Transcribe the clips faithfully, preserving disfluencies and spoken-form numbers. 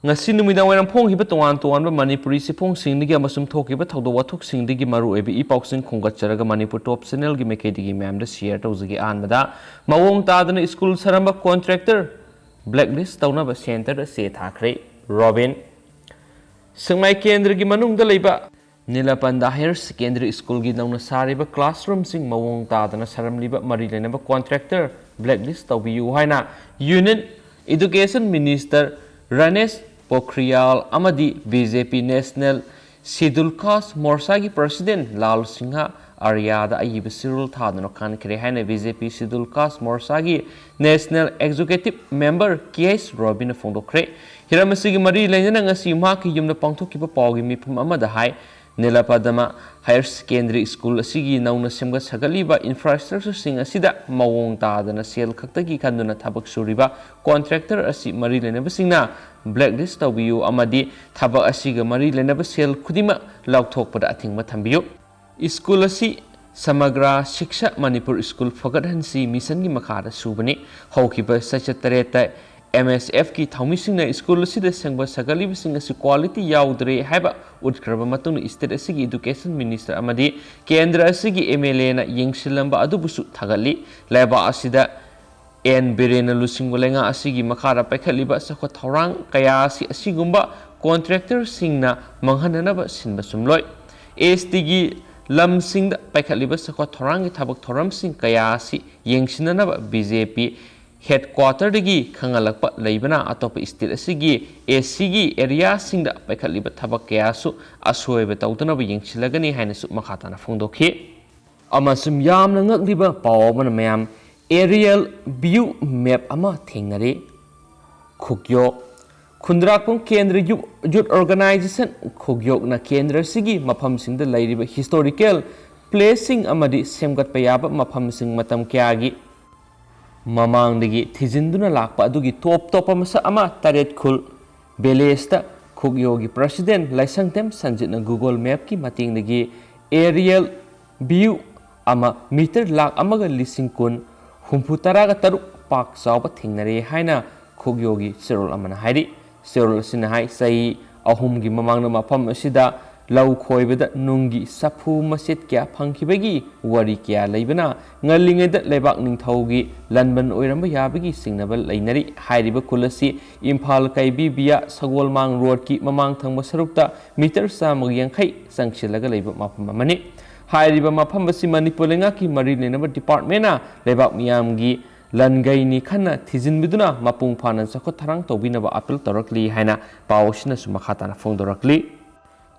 ꯉꯁꯤ ꯅꯨꯃꯤꯗꯥꯡ ꯋꯥꯏꯔꯝ ꯐꯣꯡꯈꯤꯕ ꯇꯣꯉꯥꯟ ꯇꯣꯉꯥꯟꯕ ꯃꯅꯤꯄꯨꯔꯤ ꯆꯦꯐꯣꯡꯁꯤꯡꯗꯒꯤ ꯑꯃꯁꯨꯡ ꯊꯣꯛꯈꯤꯕ ꯊꯧꯗꯣꯛ ꯋꯥꯊꯣꯛꯁꯤꯡꯗꯒꯤ ꯃꯔꯨꯑꯣꯏꯕ ꯏ ꯄꯥꯎꯁꯤꯡ ꯈꯣꯝꯒꯠꯆꯔꯒ ꯃꯅꯤꯄꯨꯔ ꯇꯣꯞ ꯆꯦꯅꯦꯜꯒꯤ ꯃꯥꯏꯀꯩꯗꯒꯤ ꯃꯌꯥꯝꯗ ꯁꯤꯌꯔ ꯇꯧꯖꯒꯦ꯫ ꯑꯍꯥꯟꯕꯗ ꯃꯑꯣꯡ ꯇꯥꯗꯅ ꯁ꯭ꯀꯨꯜ ꯁꯥꯔꯝꯕ ꯀꯣꯟꯇ꯭ꯔꯦꯛꯇꯔ ꯕ꯭ꯂꯦꯛꯂꯤꯁ ꯇꯧꯅꯕ ꯁꯦꯟꯇꯔꯗ ꯆꯦ ꯊꯥꯈ꯭ꯔꯦ꯫ ꯔꯣꯕꯤꯟ꯫ ꯁꯦꯛꯃꯥꯏ ꯀꯦꯟꯗ꯭ꯔꯒꯤ ꯃꯅꯨꯡꯗ ꯂꯩꯕ ꯅꯤꯂꯄꯟꯗ ꯍꯥꯌꯔ ꯁꯦꯀꯦꯟꯗꯔꯤ ꯁ꯭ꯀꯨꯜꯒꯤ ꯅꯧꯅ ꯁꯥꯔꯤꯕ ꯀ꯭ꯂꯥꯁꯔꯨꯝꯁꯤꯡ ꯃꯑꯣꯡ ꯇꯥꯗꯅ ꯁꯥꯔꯝꯂꯤꯕ ꯃꯔꯤ ꯂꯩꯅꯕ ꯀꯣꯟꯇ꯭ꯔꯦꯛꯇꯔ ꯕ꯭ꯂꯦꯛꯂꯤꯁ ꯇꯧꯕꯤꯌꯨ ꯍꯥꯏꯅ ꯌꯨꯅꯤꯌꯟ ꯏꯗꯨꯀꯦꯁꯟ ꯃꯤꯅꯤꯁꯇꯔ ꯔꯅꯦꯁ ꯄꯣꯈ꯭ꯔꯤꯌꯥꯜ ꯑꯃꯗꯤ ꯕꯤ ꯖꯦ ꯄꯤ ꯅꯦꯁꯅꯦꯜ ꯁꯤꯗꯨꯜ ꯀꯥꯁ ꯃꯣꯔꯆꯥꯒꯤ ꯄ꯭ꯔꯁꯤꯗꯦꯟ ꯂꯥꯜ ꯁꯤꯡꯍ ꯑꯥꯔꯌꯥꯗ ꯑꯏꯕ ꯆꯦꯔꯣꯜ ꯊꯥꯗꯨꯅ ꯀꯥꯟꯈ꯭ꯔꯦ ꯍꯥꯏꯅ ꯕꯤ ꯖꯦ ꯄꯤ ꯁꯤꯗꯨꯜ ꯀꯥꯁ ꯃꯣꯔꯆꯥꯒꯤ ꯅꯦꯁꯅꯦꯜ ꯑꯦꯛꯖꯤꯀ꯭ꯌꯨꯇꯤꯚ ꯃꯦꯝꯕꯔ ꯀꯦ ꯑꯩꯆ ꯔꯣꯕꯤꯟꯅ ꯐꯣꯡꯗꯣꯛꯈ꯭ꯔꯦ꯫ ꯍꯤꯔꯝ ꯑꯁꯤꯒꯤ ꯃꯔꯤ ꯂꯩꯅꯅ ꯉꯁꯤ ꯃꯍꯥꯛꯀꯤ ꯌꯨꯝꯗ ꯄꯥꯡꯊꯣꯛꯈꯤꯕ ꯄꯥꯎꯒꯤ ꯃꯤꯐꯝ ꯑꯃꯗ ꯍꯥꯏ, ꯅꯤꯂꯄꯗꯃ ꯍꯥꯌꯔ ꯁꯦꯀꯦꯟꯗꯔꯤ ꯁ꯭ꯀꯨꯜ ꯑꯁꯤꯒꯤ ꯅꯧꯅ ꯁꯦꯝꯒꯠ ꯁꯥꯒꯠꯂꯤꯕ ꯏꯟꯐ꯭ꯔꯥꯁ꯭ꯇ꯭ꯔꯛꯆꯔꯁꯤꯡ ꯑꯁꯤꯗ ꯃꯑꯣꯡ ꯇꯥꯗꯅ ꯁꯦꯜ ꯈꯛꯇꯒꯤ ꯈꯟꯗꯨꯅ ꯊꯕꯛ ꯁꯨꯔꯤꯕ ꯀꯣꯟꯇ꯭ꯔꯦꯛꯇꯔ ꯑꯁꯤ ꯃꯔꯤ ꯂꯩꯅꯕꯁꯤꯡꯅ ꯕ꯭ꯂꯦꯛꯂꯤꯁ ꯇꯧꯕꯤꯌꯨ ꯑꯃꯗꯤ ꯊꯕꯛ ꯑꯁꯤꯒ ꯃꯔꯤ ꯂꯩꯅꯕ ꯁꯦꯜ ꯈꯨꯗꯤꯡꯃꯛ ꯂꯧꯊꯣꯛꯄꯗ ꯑꯊꯤꯡꯕ ꯊꯝꯕꯤꯌꯨ꯫ ꯁ꯭ꯀꯨꯜ ꯑꯁꯤ ꯁꯃꯒ꯭ꯔꯥ ꯁꯤꯛꯁꯥ ꯃꯅꯤꯄꯨꯔ ꯁ꯭ꯀꯨꯜ ꯐꯒꯠꯍꯟꯁꯤ ꯃꯤꯁꯟꯒꯤ ꯃꯈꯥꯗ ꯁꯨꯕꯅꯤ꯫ ꯍꯧꯈꯤꯕ ꯆꯩꯆꯠ ꯇꯔꯦꯠꯇ ꯑꯦꯝ ꯑꯦꯁ ꯑꯦꯐꯀꯤ ꯊꯧꯃꯤꯁꯤꯡꯅ ꯁ꯭ꯀꯨꯜ ꯑꯁꯤꯗ ꯁꯦꯝꯒꯠ ꯁꯥꯒꯠꯂꯤꯕꯁꯤꯡ ꯑꯁꯤ ꯀ꯭ꯋꯥꯂꯤꯇꯤ ꯌꯥꯎꯗ꯭ꯔꯦ ꯍꯥꯏꯕ ꯎꯠꯈ꯭ꯔꯕ ꯃꯇꯨꯡꯗ ꯁ꯭ꯇꯦꯠ ꯑꯁꯤꯒꯤ ꯏꯗꯨꯀꯦꯁꯟ ꯃꯤꯅꯤꯁꯇꯔ ꯑꯃꯗꯤ ꯀꯦꯟꯗ꯭ꯔ ꯑꯁꯤꯒꯤ ꯑꯦꯝ ꯑꯦꯜ ꯑꯦꯅ ꯌꯦꯡꯁꯤꯜꯂꯝꯕ ꯑꯗꯨꯕꯨꯁꯨ ꯊꯥꯒꯠꯂꯤ꯫ ꯂꯩꯕꯥꯛ ꯑꯁꯤꯗ ꯑꯦꯟ ꯕꯤꯔꯦꯟꯅ ꯂꯨꯆꯤꯡꯕ ꯂꯩꯉꯥꯛ ꯑꯁꯤꯒꯤ ꯃꯈꯥꯗ ꯄꯥꯏꯈꯠꯂꯤꯕ ꯆꯥꯎꯈꯠ ꯊꯧꯔꯥꯡ ꯀꯌꯥ ꯑꯁꯤ ꯑꯁꯤꯒꯨꯝꯕ ꯀꯣꯟꯇ꯭ꯔꯦꯛꯇꯔꯁꯤꯡꯅ ꯃꯥꯡꯍꯟꯅꯅꯕ ꯁꯤꯟꯕ ꯆꯨꯝꯂꯣꯏ꯫ ꯑꯦꯁ ꯇꯤꯒꯤ ꯂꯝꯁꯤꯡꯗ ꯄꯥꯏꯈꯠꯂꯤꯕ ꯆꯥꯎꯈꯠ ꯊꯧꯔꯥꯡꯒꯤ ꯊꯕꯛ ꯊꯧꯔꯝꯁꯤꯡ ꯀꯌꯥ ꯑꯁꯤ ꯌꯦꯡꯁꯤꯟꯅꯅꯕ ꯕꯤ ꯖꯦ ꯄꯤ ꯍꯦꯗꯀ꯭ꯋꯥꯇꯔꯗꯒꯤ ꯈꯪꯍꯜꯂꯛꯄ ꯂꯩꯕꯅ ꯑꯇꯣꯞꯄ ꯁ꯭ꯇꯦꯠ ꯑꯁꯤꯒꯤ ꯑꯦꯁ ꯁꯤꯒꯤ ꯑꯦꯔꯤꯌꯥꯁꯤꯡꯗ ꯄꯥꯏꯈꯠꯂꯤꯕ ꯊꯕꯛ ꯀꯌꯥꯁꯨ ꯑꯁꯣꯏꯕ ꯇꯧꯗꯅꯕ ꯌꯦꯡꯁꯤꯜꯂꯒꯅꯤ ꯍꯥꯏꯅꯁꯨ ꯃꯈꯥ ꯇꯥꯅ ꯐꯣꯡꯗꯣꯛꯈꯤ꯫ ꯑꯃꯁꯨꯡ ꯌꯥꯝꯅ ꯉꯛꯂꯤꯕ ꯄꯥꯎ ꯑꯃꯅ ꯃꯌꯥꯝ aerial view map ꯑꯃ ꯊꯦꯡꯅꯔꯦ꯫ ꯈꯨꯛꯌꯣꯛ꯫ ꯈꯨꯟꯗ꯭ꯔꯥꯛꯄꯝ ꯀꯦꯟꯗ꯭ꯔ ꯌꯨ-, ꯌꯨꯠ ꯑꯣꯔꯒꯅꯥꯏꯖꯦꯁꯟ ꯈꯨꯛꯌꯣꯛꯅ ꯀꯦꯟꯗ꯭ꯔ ꯑꯁꯤꯒꯤ ꯃꯐꯝꯁꯤꯡꯗ ꯂꯩꯔꯤꯕ ꯍꯤꯁꯇꯣꯔꯤꯀꯦꯜ ꯄ꯭ꯂꯦꯁꯁꯤꯡ ꯑꯃꯗꯤ ꯁꯦꯝꯒꯠꯄ ꯌꯥꯕ ꯃꯐꯝꯁꯤꯡ ꯃꯇꯝ ꯀꯌꯥꯒꯤ ꯃꯃꯥꯡꯗꯒꯤ ꯊꯤꯖꯤꯟꯗꯨꯅ ꯂꯥꯛꯄ ꯑꯗꯨꯒꯤ ꯇꯣꯞ ꯇꯣꯞꯄ ꯃꯁꯛ ꯑꯃ ꯇꯔꯦꯠ ꯈꯨꯜ ꯚꯤꯂꯦꯖꯇ ꯈꯨꯛꯌꯣꯒꯤ ꯄ꯭ꯔꯁꯤꯗꯦꯟ ꯂꯥꯏꯁꯪꯊꯦꯝ ꯁꯟꯖꯤꯠꯅ Google Mapꯀꯤ ꯃꯇꯦꯡꯗꯒꯤ aerial view ꯑꯃ ꯃꯤꯇꯔ ꯂꯥꯈ ꯑꯃꯒ ꯂꯤꯁꯤꯡ ꯀꯨꯟ, ꯍꯨꯝꯐꯨ ꯇꯔꯥꯒ ꯇꯔꯨꯛ ꯄꯥꯛ ꯆꯥꯎꯕ ꯊꯦꯡꯅꯔꯦ ꯍꯥꯏꯅ ꯈꯨꯛꯌꯣꯒꯤ ꯆꯦꯔꯣꯜ ꯑꯃꯅ ꯍꯥꯏꯔꯤ꯫ ꯆꯦꯔꯣꯜ ꯑꯁꯤꯅ ꯍꯥꯏ, ꯆꯍꯤ ꯑꯍꯨꯝꯒꯤ ꯃꯃꯥꯡꯗ ꯃꯐꯝ ꯑꯁꯤꯗ ꯂꯧ ꯈꯣꯏꯕꯗ ꯅꯨꯡꯒꯤ ꯆꯐꯨ ꯃꯆꯦꯠ ꯀꯌꯥ ꯐꯪꯈꯤꯕꯒꯤ ꯋꯥꯔꯤ ꯀꯌꯥ ꯂꯩꯕꯅ, ꯉꯜꯂꯤꯉꯩꯗ ꯂꯩꯕꯥꯛ ꯅꯤꯡꯊꯧꯒꯤ ꯂꯟꯕꯟ ꯑꯣꯏꯔꯝꯕ ꯌꯥꯕꯒꯤ ꯆꯤꯡꯅꯕ ꯂꯩꯅꯔꯤ꯫ ꯍꯥꯏꯔꯤꯕ ꯈꯨꯜ ꯑꯁꯤ ꯏꯝꯐꯥꯜ ꯀꯩꯕꯤꯕꯤꯌꯥ ꯁꯒꯣꯜꯃꯥꯡ ꯔꯣꯗꯀꯤ ꯃꯃꯥꯡ ꯊꯪꯕ ꯁꯔꯨꯛꯇ ꯃꯤꯇꯔ ꯆꯥꯝꯃꯒ ꯌꯥꯡꯈꯩ ꯆꯪꯁꯤꯜꯂꯒ ꯂꯩꯕ ꯃꯐꯝ ꯑꯃꯅꯤ꯫ ꯍꯥꯏꯔꯤꯕ ꯃꯐꯝ ꯑꯁꯤ ꯃꯅꯤꯄꯨꯔ ꯂꯩꯉꯥꯛꯀꯤ ꯃꯔꯤ ꯂꯩꯅꯕ ꯗꯤꯄꯥꯔꯠꯃꯦꯟꯅ ꯂꯩꯕꯥꯛ ꯃꯤꯌꯥꯝꯒꯤ ꯂꯟꯒꯩꯅꯤ ꯈꯟꯅ ꯊꯤꯖꯤꯟꯕꯤꯗꯨꯅ ꯃꯄꯨꯡ ꯐꯥꯅ ꯆꯥꯎꯈꯠ ꯊꯧꯔꯥꯡ ꯇꯧꯕꯤꯅꯕ ꯑꯥꯄꯤꯜ ꯇꯧꯔꯛꯂꯤ ꯍꯥꯏꯅ ꯄꯥꯎ ꯑꯁꯤꯅꯁꯨ ꯃꯈꯥ ꯇꯥꯅ ꯐꯣꯡꯗꯣꯔꯛꯂꯤ꯫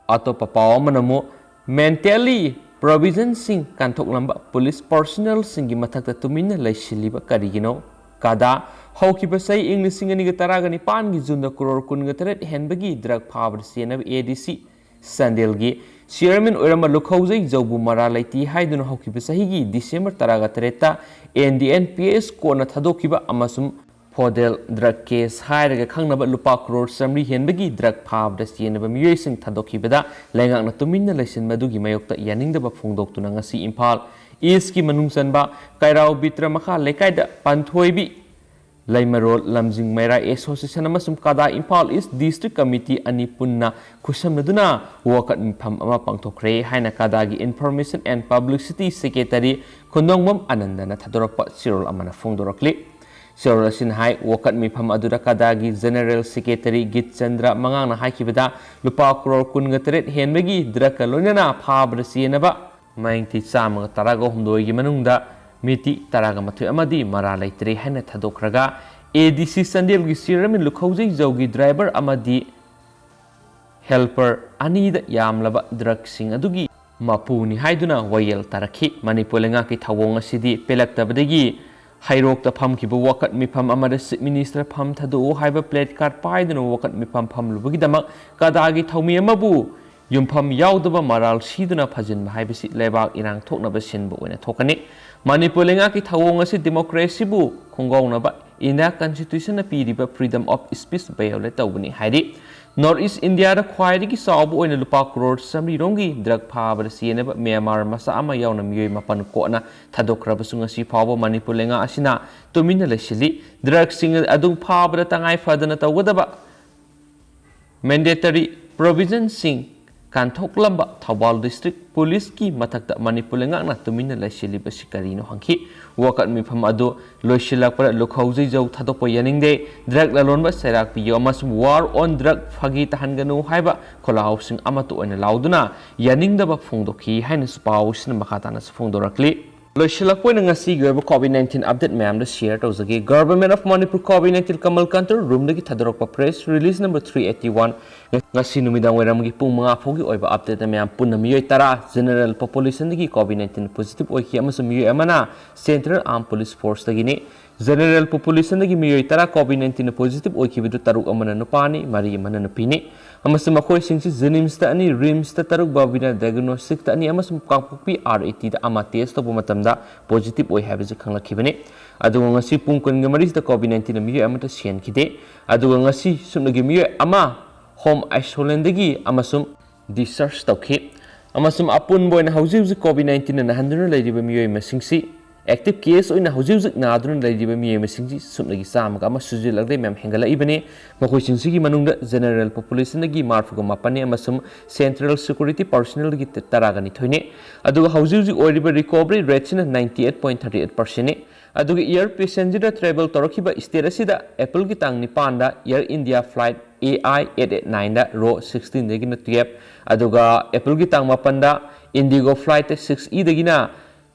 ꯑꯇꯣꯞꯄ ꯄꯥꯎ ꯑꯃꯅ ꯑꯃꯨꯛ, ꯃꯦꯟꯇꯦꯜꯂꯤ ꯄ꯭ꯔꯣꯚꯤꯖꯟꯁꯤꯡ ꯀꯥꯟꯊꯣꯛꯂꯝꯕ ꯄꯨꯂꯤꯁ ꯄꯔꯁꯣꯅꯦꯜꯁꯤꯡꯒꯤ ꯃꯊꯛꯇ ꯇꯨꯃꯤꯟꯅ ꯂꯩꯁꯤꯜꯂꯤꯕ ꯀꯔꯤꯒꯤꯅꯣ? ꯀꯗꯥ, ꯍꯧꯈꯤꯕ ꯆꯍꯤ ꯏꯪ ꯂꯤꯁꯤꯡ ꯑꯅꯤꯒ ꯇꯔꯥꯒ ꯅꯤꯄꯥꯟꯒꯤ ꯖꯨꯟꯗ ꯀ꯭ꯔꯣꯔ ꯀꯨꯟꯒ ꯇꯔꯦꯠ ꯍꯦꯟꯕꯒꯤ ꯗ꯭ꯔꯒ ꯐꯥꯕꯗ ꯆꯦꯟꯅꯕ ꯑꯦ ꯗꯤ ꯁꯤ ꯆꯥꯟꯗꯦꯜꯒꯤ ꯆꯤꯌꯔꯃꯦꯟ ꯑꯣꯏꯔꯝꯕ ꯂꯨꯈꯧꯖꯩ ꯖꯧꯕꯨ ꯃꯔꯥ ꯂꯩꯇꯦ ꯍꯥꯏꯗꯨꯅ ꯍꯧꯈꯤꯕ ꯆꯍꯤꯒꯤ ꯗꯤꯁꯦꯝꯕꯔ ꯇꯔꯥꯒ ꯇꯔꯦꯠꯇ N D N P S ꯀꯣꯔꯠꯅ ꯊꯥꯗꯣꯛꯈꯤꯕ ꯑꯃꯁꯨꯡ ꯐꯣꯗꯦꯜ ꯗ꯭ꯔꯒ ꯀꯦꯁ ꯍꯥꯏꯔꯒ ꯈꯪꯅꯕ ꯂꯨꯄꯥ ꯀ꯭ꯔꯣꯔ ꯆꯥꯃꯔꯤ ꯍꯦꯟꯕꯒꯤ ꯗ꯭ꯔꯒ ꯐꯥꯕꯗ ꯆꯦꯟꯅꯕ ꯃꯤꯑꯣꯏꯁꯤꯡ ꯊꯥꯗꯣꯛꯈꯤꯕꯗ ꯂꯩꯉꯥꯛꯅ ꯇꯨꯃꯤꯟꯅ ꯂꯩꯁꯤꯟꯕ ꯑꯗꯨꯒꯤ ꯃꯥꯌꯣꯛꯇ ꯌꯥꯅꯤꯡꯗꯕ ꯐꯣꯡꯗꯣꯛꯇꯨꯅ ꯉꯁꯤ ꯏꯝꯐꯥꯜ ꯏꯁꯀꯤ ꯃꯅꯨꯡ ꯆꯟꯕ ꯀꯩꯔꯥꯎ ꯕꯤꯇ꯭ꯔ ꯃꯈꯥ ꯂꯩꯀꯥꯏꯗ ꯄꯥꯟꯊꯣꯏꯕꯤ ꯂꯩꯃꯔꯣꯜ ꯂꯝꯖꯤꯡ ꯃꯩꯔꯥ ꯑꯦꯁꯣꯁꯤꯌꯦꯁꯟ ꯑꯃꯁꯨꯡ ꯀꯗꯥ ꯏꯝꯐꯥꯜ ꯏꯁ ꯗꯤꯁꯇ꯭ꯔꯤꯛ ꯀꯃꯤꯇꯤ ꯑꯅꯤ ꯄꯨꯟꯅ ꯈꯨꯠꯁꯝꯅꯗꯨꯅ ꯋꯥꯀꯠ ꯃꯤꯐꯝ ꯑꯃ ꯄꯥꯡꯊꯣꯛꯈ꯭ꯔꯦ ꯍꯥꯏꯅ ꯀꯗꯥꯒꯤ ꯏꯟꯐꯣꯔꯃꯦꯁꯟ ꯑꯦꯟ ꯄꯕ꯭ꯂꯤꯁꯤꯇꯤ ꯁꯦꯀ꯭ꯔꯦꯇꯔꯤ ꯈꯨꯟꯗꯣꯡꯕꯝ ꯑꯅꯟꯗꯅ ꯊꯥꯗꯣꯔꯛꯄ ꯆꯦꯔꯣꯜ ꯑꯃꯅ ꯐꯣꯡꯗꯣꯔꯛꯂꯤ꯫ ꯆꯦꯔꯣꯜ ꯑꯁꯤꯅ ꯍꯥꯏ, ꯋꯥꯀꯠ ꯃꯤꯐꯝ ꯑꯗꯨꯗ ꯀꯗꯥꯒꯤ ꯖꯦꯅꯔꯦꯜ ꯁꯦꯀ꯭ꯔꯦꯇꯔꯤ ꯒꯤꯠꯆꯟꯗ꯭ꯔ ꯃꯉꯥꯡꯅ ꯍꯥꯏꯈꯤꯕꯗ, ꯂꯨꯄꯥ ꯀ꯭ꯔꯣꯔ ꯀꯨꯟꯒ ꯇꯔꯦꯠ ꯍꯦꯟꯕꯒꯤ ꯗ꯭ꯔꯒꯀ ꯂꯣꯏꯅꯅ ꯐꯥꯕꯗ ꯆꯦꯟꯅꯕ ꯃꯥꯏꯊꯤ ꯆꯥꯝꯃꯒ ꯇꯔꯥꯒ ꯍꯨꯝꯗꯣꯏꯒꯤ ꯃꯅꯨꯡꯗ ꯃꯤꯇꯤ ꯇꯔꯥꯒ ꯃꯥꯊꯣꯏ ꯑꯃꯗꯤ ꯃꯔꯥ ꯂꯩꯇ꯭ꯔꯦ ꯍꯥꯏꯅ ꯊꯥꯗꯣꯛꯈ꯭ꯔꯒ, ꯑꯦ ꯗꯤ ꯁꯤ ꯆꯥꯟꯗꯦꯜꯒꯤ ꯆꯤꯌꯔꯃꯦꯟ ꯂꯨꯈꯧꯖꯩ ꯖꯧꯒꯤ ꯗ꯭ꯔꯥꯏꯚꯔ ꯑꯃꯗꯤ ꯍꯦꯜꯄꯔ ꯑꯅꯤꯗ ꯌꯥꯝꯂꯕ ꯗ꯭ꯔꯒꯁꯤꯡ ꯑꯗꯨꯒꯤ ꯃꯄꯨꯅꯤ ꯍꯥꯏꯗꯨꯅ ꯋꯥꯌꯦꯜ ꯇꯥꯔꯛꯈꯤ꯫ ꯃꯅꯤꯄꯨꯔ ꯂꯩꯉꯥꯛꯀꯤ ꯊꯧꯑꯣꯡ ꯑꯁꯤꯗꯤ ꯄꯦꯜꯂꯛꯇꯕꯗꯒꯤ ꯍꯩꯔꯣꯛꯇ ꯐꯝꯈꯤꯕ ꯋꯥꯀꯠ ꯃꯤꯐꯝ ꯑꯃꯗ ꯆꯤꯐ ꯃꯤꯅꯤꯁꯇꯔ ꯐꯝ ꯊꯥꯗꯣꯛꯎ ꯍꯥꯏꯕ ꯄ꯭ꯂꯦꯠ ꯀꯥꯔꯗ ꯄꯥꯏꯗꯨꯅ ꯋꯥꯀꯠ ꯃꯤꯐꯝ ꯐꯝꯂꯨꯕꯒꯤꯗꯃꯛ ꯀꯗꯥꯒꯤ ꯊꯧꯃꯤ ꯑꯃꯕꯨ ꯌꯨꯝꯐꯝ ꯌꯥꯎꯗꯕ ꯃꯔꯥꯜ ꯁꯤꯗꯨꯅ ꯐꯥꯖꯤꯟꯕ ꯍꯥꯏꯕꯁꯤ ꯂꯩꯕꯥꯛ ꯏꯔꯥꯡ ꯊꯣꯛꯅꯕ ꯁꯤꯟꯕ ꯑꯣꯏꯅ ꯊꯣꯛꯀꯅꯤ꯫ ꯃꯅꯤꯄꯨꯔ ꯂꯩꯉꯥꯛꯀꯤ ꯊꯧꯑꯣꯡ ꯑꯁꯤ ꯗꯦꯃꯣꯀ꯭ꯔꯦꯁꯤꯕꯨ ꯈꯣꯡꯒꯥꯎꯅꯕ, ꯏꯟꯗꯤꯌꯥ ꯀꯟꯁꯇꯤꯇ꯭ꯌꯨꯁꯟꯅ ꯄꯤꯔꯤꯕ ꯐ꯭ꯔꯤꯗꯝ ꯑꯣꯐ ꯁ꯭ꯄꯤꯆ ꯚꯥꯏꯑꯣꯂꯦꯠ ꯇꯧꯕꯅꯤ ꯍꯥꯏꯔꯤ꯫ ꯅꯣꯔꯠ ꯏꯁ ꯏꯟꯗꯤꯌꯥꯗ ꯈ꯭ꯋꯥꯏꯗꯒꯤ ꯆꯥꯎꯕ ꯑꯣꯏꯅ ꯂꯨꯄꯥ ꯀ꯭ꯔꯣꯔ ꯆꯥꯃꯔꯤ ꯔꯣꯝꯒꯤ ꯗ꯭ꯔꯒ ꯐꯥꯕꯗ ꯆꯦꯟꯅꯕ ꯃ꯭ꯌꯥꯟꯃꯥꯔ ꯃꯆꯥ ꯑꯃ ꯌꯥꯎꯅ ꯃꯤꯑꯣꯏ ꯃꯥꯄꯟ ꯀꯣꯟꯅ ꯊꯥꯗꯣꯛꯈ꯭ꯔꯕꯁꯨ ꯉꯁꯤ ꯐꯥꯎꯕ ꯃꯅꯤꯄꯨꯔ ꯂꯩꯉꯥꯛ ꯑꯁꯤꯅ ꯇꯨꯃꯤꯟꯅ ꯂꯩꯁꯤꯜꯂꯤ꯫ ꯗ꯭ꯔꯒꯁꯤꯡ ꯑꯗꯨ ꯐꯥꯕꯗ ꯇꯉꯥꯏ ꯐꯗꯅ ꯇꯧꯒꯗꯕ Mandatory provisionꯁꯤꯡ ꯀꯥꯟꯊꯣꯛꯂꯝꯕ ꯊꯧꯕꯥꯜ District Policeꯀꯤ ꯃꯊꯛꯇ ꯃꯅꯤꯄꯨꯔ ꯂꯩꯉꯥꯛꯅ ꯇꯨꯃꯤꯟꯅ ꯂꯩꯁꯤꯜꯂꯤꯕꯁꯤ ꯀꯔꯤꯅꯣ ꯍꯪꯈꯤ꯫ ꯋꯥꯀꯠ ꯃꯤꯐꯝ ꯑꯗꯨ ꯂꯣꯏꯁꯤꯜꯂꯛꯄꯗ ꯂꯨꯈꯧꯖꯩꯖꯧ ꯊꯥꯗꯣꯛꯄ ꯌꯥꯅꯤꯡꯗꯦ, drug ꯂꯂꯣꯟꯕ ꯆꯩꯔꯥꯛ ꯄꯤꯌꯨ ꯑꯃꯁꯨꯡ war on drug ꯐꯥꯒꯤ ꯇꯥꯍꯟꯒꯅꯨ ꯍꯥꯏꯕ ꯈꯣꯜꯂꯥꯎꯁꯤꯡ ꯑꯃꯠꯇ ꯑꯣꯏꯅ ꯂꯥꯎꯗꯨꯅ ꯌꯥꯅꯤꯡꯗꯕ ꯐꯣꯡꯗꯣꯛꯈꯤ ꯍꯥꯏꯅꯁꯨ ꯄꯥꯎꯁꯤꯅ ꯃꯈꯥ ꯇꯥꯅꯁꯨ ꯐꯣꯡꯗꯣꯔꯛꯂꯤ꯫ ꯂꯣꯏꯁꯤꯜꯂꯛꯄ ꯑꯣꯏꯅ ꯉꯁꯤꯒꯤ ꯑꯣꯏꯕ COVID nineteen update ꯃꯌꯥꯝꯗꯣ share ꯇꯧꯖꯒꯦ꯫ Government of Manipur COVID nineteen Kamal Control Roomꯗꯒꯤ ꯊꯥꯗꯣꯔꯛꯄ press release number three eighty one, ꯉꯁꯤ ꯅꯨꯃꯤꯗꯥꯡ ꯋꯥꯏꯔꯝꯒꯤ ꯄꯨꯡ ꯃꯉꯥ ꯐꯥꯎꯒꯤ ꯑꯣꯏꯕ update ꯃꯌꯥꯝ ꯄꯨꯟꯅ ꯃꯤꯑꯣꯏ ꯇꯔꯥ general populationꯗꯒꯤ COVID nineteen positive ꯑꯣꯏꯈꯤ ꯑꯃꯁꯨꯡ ꯃꯤꯑꯣꯏ ꯑꯃꯅ Central Armed Police Forceꯗꯒꯤꯅꯤ꯫ General populationꯗꯒꯤ ꯃꯤꯑꯣꯏ ꯇꯔꯥ COVID nineteen positive ꯑꯣꯏꯈꯤꯕꯗꯨ ꯇꯔꯨꯛ ꯑꯃꯅ ꯅꯨꯄꯥꯅꯤ, ꯃꯔꯤ ꯑꯃꯅ ꯅꯨꯄꯤꯅꯤ꯫ ꯑꯃꯁꯨꯡ ꯃꯈꯣꯏꯁꯤꯡꯁꯤ JNIMSꯇ ꯑꯅꯤ, RIMSꯇ ꯇꯔꯨꯛ, ꯕꯕꯤꯅꯥ Diagnosticꯇ ꯑꯅꯤ ꯑꯃꯁꯨꯡ ꯀꯥꯡꯄꯣꯛꯄꯤ RATꯗ ꯑꯃ test ꯇꯧꯕ ꯃꯇꯝꯗ positive ꯑꯣꯏ ꯍꯥꯏꯕꯁꯤ ꯈꯪꯂꯛꯈꯤꯕꯅꯤ꯫ ꯑꯗꯨꯒ ꯉꯁꯤ ꯄꯨꯡ ꯀꯨꯟꯒ ꯃꯔꯤꯁꯤꯗ COVID nineteenꯅ ꯃꯤꯑꯣꯏ ꯑꯃꯠꯇ ꯁꯤꯍꯟꯈꯤꯗꯦ꯫ ꯑꯗꯨꯒ ꯉꯁꯤ ꯁꯨꯞꯅꯒꯤ ꯃꯤꯑꯣꯏ ꯑꯃ home isolationꯗꯒꯤ ꯑꯃꯁꯨꯡ discharge ꯇꯧꯈꯤ꯫ ꯑꯃꯁꯨꯡ ꯑꯄꯨꯟꯕ ꯑꯣꯏꯅ ꯍꯧꯖꯤꯛ ꯍꯧꯖꯤꯛ COVID nineteenꯅ ꯅꯥꯍꯟꯗꯨꯅ ꯂꯩꯔꯤꯕ ꯃꯤꯑꯣꯏ ꯃꯁꯤꯡꯁꯤ, active case ꯑꯣꯏꯅ ꯍꯧꯖꯤꯛ ꯍꯧꯖꯤꯛ ꯅꯥꯗꯨꯅ ꯂꯩꯔꯤꯕ ꯃꯤꯑꯣꯏ ꯃꯁꯤꯡꯁꯤ ꯁꯨꯞꯅꯒꯤ ꯆꯥꯝꯃꯒ ꯑꯃ ꯁꯨꯖꯤꯜꯂꯛꯂꯦ ꯃꯌꯥꯝ, ꯍꯦꯟꯒꯠꯂꯛꯏꯕꯅꯤ꯫ ꯃꯈꯣꯏꯁꯤꯡꯁꯤꯒꯤ ꯃꯅꯨꯡꯗ general populationꯗꯒꯤ ꯃꯔꯤꯐꯨꯒ ꯃꯥꯄꯟꯅꯤ ꯑꯃꯁꯨꯡ central security personnelꯗꯒꯤ ꯇꯔꯥꯒ ꯅꯤꯊꯣꯏꯅꯤ꯫ ꯑꯗꯨꯒ ꯍꯧꯖꯤꯛ ꯍꯧꯖꯤꯛ ꯑꯣꯏꯔꯤꯕ recovery rateꯁꯤꯅ ninety eight point thirty eight percentꯅꯤ꯫ ꯑꯗꯨꯒ air passengerꯗ travel ꯇꯧꯔꯛꯈꯤꯕ state ꯑꯁꯤꯗ Aprilꯒꯤ ꯇꯥꯡ ꯅꯤꯄꯥꯟꯗ Air India flight A I eight eight nineꯗ row sixteenꯗꯒꯤꯅ twelve, ꯑꯗꯨꯒ Aprilꯒꯤ ꯇꯥꯡ ꯃꯥꯄꯟꯗ Indigo flight six Eꯗꯒꯤꯅ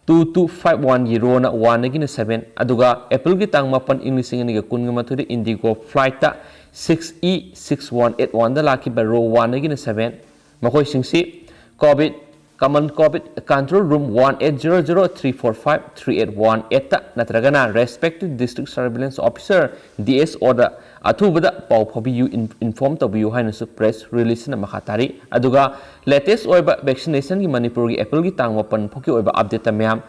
two two five oneꯒꯤ rowꯅ oneꯗꯒꯤꯅ seven, ꯑꯗꯨꯒ Aprilꯒꯤ ꯇꯥꯡ ꯃꯥꯄꯟ, ꯏꯪ ꯂꯤꯁꯤꯡ ꯑꯅꯤꯒ ꯀꯨꯟꯒ ꯃꯥꯊꯣꯏꯗ Indigo flightꯇ six E six one eight oneꯗ ꯂꯥꯛꯈꯤꯕ row oneꯗꯒꯤꯅ seven꯫ ꯃꯈꯣꯏꯁꯤꯡꯁꯤ COVID, Kamal COVID Control Room one eight zero zero three four five three eight one eightꯇ ꯅꯠꯇ꯭ꯔꯒꯅ respective district surveillance officer, DSOꯗ ꯑꯊꯨꯕꯗ ꯄꯥꯎ ꯐꯥꯎꯕꯤꯌꯨ, in-, inform ꯇꯧꯕꯤꯌꯨ ꯍꯥꯏꯅꯁꯨ press releaseꯅ ꯃꯈꯥ ꯇꯥꯔꯤ꯫ ꯑꯗꯨꯒ latest ꯑꯣꯏꯕ vaccinationꯒꯤ ꯃꯅꯤꯄꯨꯔꯒꯤ Aprilꯒꯤ ꯇꯥꯡ ꯃꯥꯄꯟ ꯐꯥꯎꯒꯤ ꯑꯣꯏꯕ updateꯇ ꯃꯌꯥꯝ,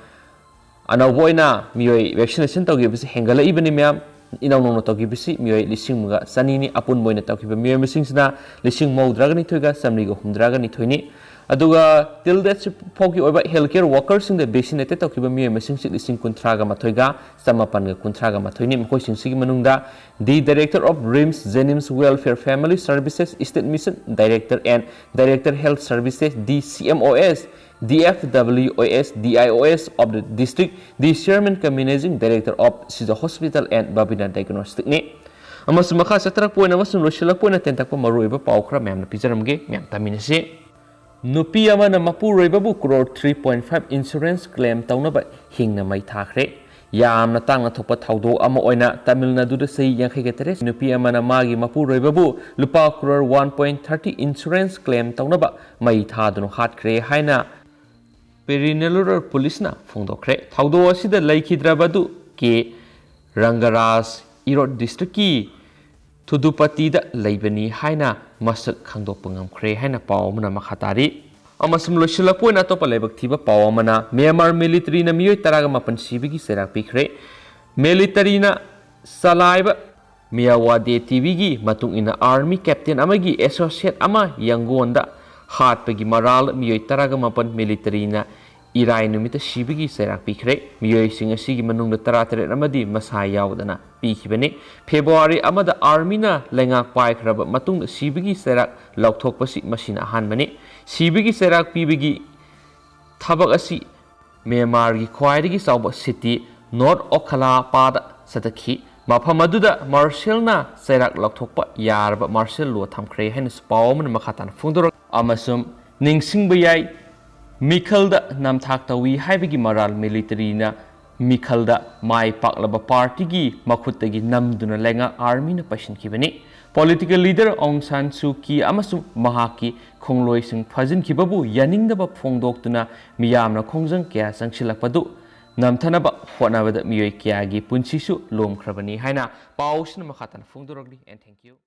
ꯑꯅꯧꯕ ꯑꯣꯏꯅ ꯃꯤꯑꯣꯏ vaccination ꯇꯧꯈꯤꯕꯁꯤ ꯍꯦꯟꯒꯠꯂꯛꯏꯕꯅꯤ ꯃꯌꯥꯝ꯫ ꯏꯅꯧ ꯅꯧꯅ ꯇꯧꯈꯤꯕꯁꯤ ꯃꯤꯑꯣꯏ ꯂꯤꯁꯤꯡ ꯑꯃꯒ ꯆꯅꯤꯅꯤ꯫ ꯑꯄꯨꯟꯕ ꯑꯣꯏꯅ ꯇꯧꯈꯤꯕ ꯃꯤꯑꯣꯏ ꯃꯁꯤꯡꯁꯤꯅ ꯂꯤꯁꯤꯡ ꯃꯧꯗ꯭ꯔꯥꯒ ꯅꯤꯊꯣꯏꯒ ꯆꯥꯃꯔꯤꯒ ꯍꯨꯝꯗ꯭ꯔꯥꯒ ꯅꯤꯊꯣꯏꯅꯤ꯫ ꯑꯗꯨꯒ till date ꯐꯥꯎꯒꯤ ꯑꯣꯏꯕ health care workerꯁꯤꯡꯗ vaccinated ꯇꯧꯈꯤꯕ ꯃꯤꯑꯣꯏ ꯃꯁꯤꯡꯁꯤ ꯂꯤꯁꯤꯡ ꯀꯨꯟꯊ꯭ꯔꯥꯒ ꯃꯥꯊꯣꯏꯒ ꯆꯃꯥꯄꯟꯒ ꯀꯨꯟꯊ꯭ꯔꯥꯒ ꯃꯥꯊꯣꯏꯅꯤ꯫ ꯃꯈꯣꯏꯁꯤꯡꯁꯤꯒꯤ ꯃꯅꯨꯡꯗ the director of RIMS, JNIMS Welfare Family Services State Mission Director and Director Health Services, the CMOS, the FWOS, the IOS of the district, the chairman cum managing director of Shija Hospital and Babina Diagnosticꯅꯤ꯫ ꯑꯃꯁꯨꯡ ꯃꯈꯥ ꯆꯠꯊꯔꯛꯄ ꯑꯣꯏꯅ ꯑꯃꯁꯨꯡ ꯂꯣꯏꯁꯤꯜꯂꯛꯄ ꯑꯣꯏꯅ ꯇꯦꯟꯇꯛꯄ ꯃꯔꯨꯑꯣꯏꯕ ꯄꯥꯎ ꯈꯔ ꯃꯌꯥꯝꯅ ꯄꯤꯖꯔꯝꯒꯦ, ꯃꯌꯥꯝ ꯇꯥꯃꯤꯟꯅꯁꯤ꯫ ꯅꯨꯄꯤ ꯑꯃꯅ ꯃꯄꯨꯔꯣꯏꯕꯕꯨ crore three point five insurance claim ꯇꯧꯅꯕ ꯍꯤꯡꯅ ꯃꯩ ꯊꯥꯈ꯭ꯔꯦ꯫ ꯌꯥꯝꯅ ꯇꯥꯡꯅ ꯊꯣꯛꯄ ꯊꯧꯗꯣꯛ ꯑꯃ ꯑꯣꯏꯅ ꯇꯥꯃꯤꯜ ꯅꯥꯗꯨꯗ ꯆꯍꯤ ꯌꯥꯡꯈꯩꯒ ꯇꯔꯦꯠ ꯅꯨꯄꯤ ꯑꯃꯅ ꯃꯥꯒꯤ ꯃꯄꯨꯔꯣꯏꯕꯕꯨ ꯂꯨꯄꯥ crore one point thirty insurance claim ꯇꯧꯅꯕ ꯃꯩ ꯊꯥꯗꯨꯅ ꯍꯥꯠꯈ꯭ꯔꯦ ꯍꯥꯏꯅ ꯄꯦꯔꯤꯅꯦꯂꯨꯔ ꯄꯨꯂꯤꯁꯅ ꯐꯣꯡꯗꯣꯛꯈ꯭ꯔꯦ꯫ ꯊꯧꯗꯣꯛ ꯑꯁꯤꯗ ꯂꯩꯈꯤꯗ꯭ꯔꯕꯗꯨ ꯀꯦ ꯔꯪꯒꯔꯥꯖ ꯏꯔꯣꯠ ꯗꯤꯁꯇ꯭ꯔꯤꯛꯀꯤ ꯊꯨꯗꯨꯄꯇꯤꯗ ꯂꯩꯕꯅꯤ ꯍꯥꯏꯅ ꯃꯁꯛ ꯈꯪꯗꯣꯛꯄ ꯉꯝꯈ꯭ꯔꯦ ꯍꯥꯏꯅ ꯄꯥꯎ ꯑꯃꯅ ꯃꯈꯥ ꯇꯥꯔꯤ꯫ ꯑꯃꯁꯨꯡ ꯂꯣꯏꯁꯤꯜꯂꯛꯄ ꯑꯣꯏꯅ ꯑꯇꯣꯞꯄ ꯂꯥꯏꯕꯛ ꯊꯤꯕ ꯄꯥꯎ ꯑꯃꯅ ꯃ꯭ꯌꯥꯟꯃꯥꯔ ꯃꯤꯂꯤꯇꯔꯤꯅ ꯃꯤꯑꯣꯏ ꯇꯔꯥꯒ ꯃꯥꯄꯟ ꯁꯤꯕꯒꯤ ꯆꯩꯔꯥꯛ ꯄꯤꯈ꯭ꯔꯦ꯫ ꯃꯤꯂꯤꯇꯔꯤꯅ ꯆꯂꯥꯏꯕ ꯃꯤꯌꯥꯋꯥꯗꯦ ꯇꯤꯚꯤꯒꯤ ꯃꯇꯨꯡ ꯏꯟꯅ ꯑꯥꯔꯃꯤ ꯀꯦꯞꯇꯦꯟ ꯑꯃꯒꯤ ꯑꯦꯁꯣꯁꯤꯌꯦꯠ ꯑꯃ ꯌꯥꯡꯒꯣꯟꯗ ꯍꯥꯠꯄꯒꯤ ꯃꯔꯥꯜ ꯃꯤꯑꯣꯏ ꯇꯔꯥꯒ ꯃꯥꯄꯟ ꯃꯤꯂꯤꯇꯔꯤꯅ ꯏꯔꯥꯏ ꯅꯨꯃꯤꯠꯇ ꯁꯤꯕꯒꯤ ꯆꯩꯔꯥꯛ ꯄꯤꯈ꯭ꯔꯦ꯫ ꯃꯤꯑꯣꯏꯁꯤꯡ ꯑꯁꯤꯒꯤ ꯃꯅꯨꯡꯗ ꯇꯔꯥꯇꯔꯦꯠ ꯑꯃꯗꯤ ꯃꯁꯥ ꯌꯥꯎꯗꯅ ꯄꯤꯈꯤꯕꯅꯤ꯫ ꯐꯦꯕ꯭ꯔꯨꯋꯥꯔꯤ ꯑꯃꯗ ꯑꯥꯔꯃꯤꯅ ꯂꯩꯉꯥꯛ ꯄꯥꯏꯈ꯭ꯔꯕ ꯃꯇꯨꯡꯗ ꯁꯤꯕꯒꯤ ꯆꯩꯔꯥꯛ ꯂꯧꯊꯣꯛꯄꯁꯤ ꯃꯁꯤꯅ ꯑꯍꯥꯟꯕꯅꯤ꯫ ꯁꯤꯕꯒꯤ ꯆꯩꯔꯥꯛ ꯄꯤꯕꯒꯤ ꯊꯕꯛ ꯑꯁꯤ ꯃ꯭ꯌꯥꯟꯃꯥꯔꯒꯤ ꯈ꯭ꯋꯥꯏꯗꯒꯤ ꯆꯥꯎꯕ ꯁꯤꯇꯤ ꯅꯣꯔꯠ ꯑꯣꯈꯂꯥꯄꯥꯗ ꯆꯠꯊꯈꯤ꯫ ꯃꯐꯝ ꯑꯗꯨꯗ ꯃꯥꯔꯁꯦꯜꯅ ꯆꯩꯔꯥꯛ ꯂꯧꯊꯣꯛꯄ ꯌꯥꯔꯕ ꯃꯥꯔꯁꯦꯜ ꯂꯣ ꯊꯝꯈ꯭ꯔꯦ ꯍꯥꯏꯅꯁꯨ ꯄꯥꯎ ꯑꯃꯅ ꯃꯈꯥ ꯇꯥꯅ ꯐꯣꯡꯗꯣꯔꯛꯂꯤ꯫ ꯑꯃꯁꯨꯡ ꯅꯤꯡꯁꯤꯡꯕ ꯌꯥꯏ, ꯃꯤꯈꯜꯗ ꯅꯝꯊꯥꯛ ꯇꯧꯏ ꯍꯥꯏꯕꯒꯤ ꯃꯔꯥꯜ ꯃꯤꯂꯤꯇꯔꯤꯅ ꯃꯤꯈꯜꯗ ꯃꯥꯏ ꯄꯥꯛꯂꯕ ꯄꯥꯔꯇꯤꯒꯤ ꯃꯈꯨꯠꯇꯒꯤ ꯅꯝꯗꯨꯅ ꯂꯩꯉꯥꯛ ꯑꯥꯔꯃꯤꯅ ꯄꯩꯁꯤꯟꯈꯤꯕꯅꯤ꯫ ꯄꯣꯂꯤꯇꯤꯀꯦꯜ ꯂꯤꯗꯔ ꯑꯣꯡ ꯁꯥꯟ ꯁꯨ ꯀꯤ ꯑꯃꯁꯨꯡ ꯃꯍꯥꯛꯀꯤ ꯈꯣꯡꯂꯣꯏꯁꯤꯡ ꯐꯥꯖꯤꯟꯈꯤꯕꯕꯨ ꯌꯥꯅꯤꯡꯗꯕ ꯐꯣꯡꯗꯣꯛꯇꯨꯅ ꯃꯤꯌꯥꯝꯅ ꯈꯣꯡꯖꯪ ꯀꯌꯥ ꯆꯪꯁꯤꯜꯂꯛꯄꯗꯨ ꯅꯝꯊꯅꯕ ꯍꯣꯠꯅꯕꯗ ꯃꯤꯑꯣꯏ ꯀꯌꯥꯒꯤ ꯄꯨꯟꯁꯤꯁꯨ ꯂꯣꯝꯈ꯭ꯔꯕꯅꯤ ꯍꯥꯏꯅ ꯄꯥꯎꯁꯤꯅ ꯃꯈꯥ ꯇꯥꯅ ꯐꯣꯡꯗꯣꯔꯛꯂꯤ꯫ And thank you.